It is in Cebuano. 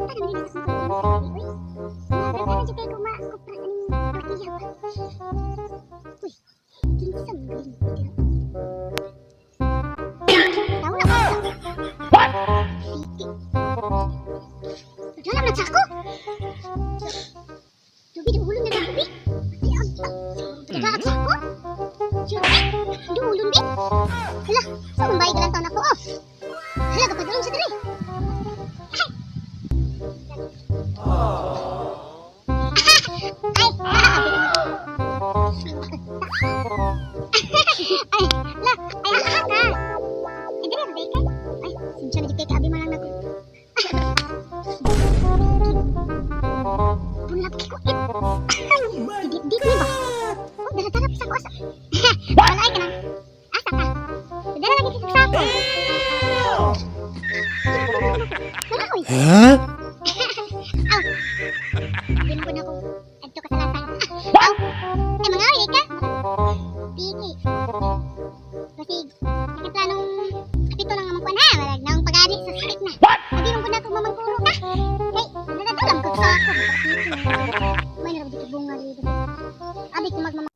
Ano man sa akong uy. Daghan jud kay ko makupra aning tortilla ba. Uy, kinsa man galing dira? Tao na ba? What? Piki. Wala man sa ako. Dubi, duulon na lang, bi. Ay, agta. Taga sa ako. Sure, ay, duulon, bi. Hala, sa man ba galang taon ako, oh. Hala, kapadulong sa diri. Ay, ay, la, ay, ha ka. Ay, dili ba ka? Ay, sinsya na jud kay kaabi man lang nako. Bunlat ko it. Di di ni ba? Oh, dala-dala pa sa ko asa. Wala ay kanang. Asa ka? Dala lagi ka sa sako. Wala oy. Huh? Aw. Di mo ko na ko adto ka sa lasang. Aw. Ay mga oy ka. Piki. Basig. Nakaplanong kapito lang nga magkuan ha. Walag naong pagani sa sakit na. Abi mo ko na ko mamangkuro ka. Kay nadadalam ko sa ako. Piki. May narab dito bunga dito. Abi ko magmama.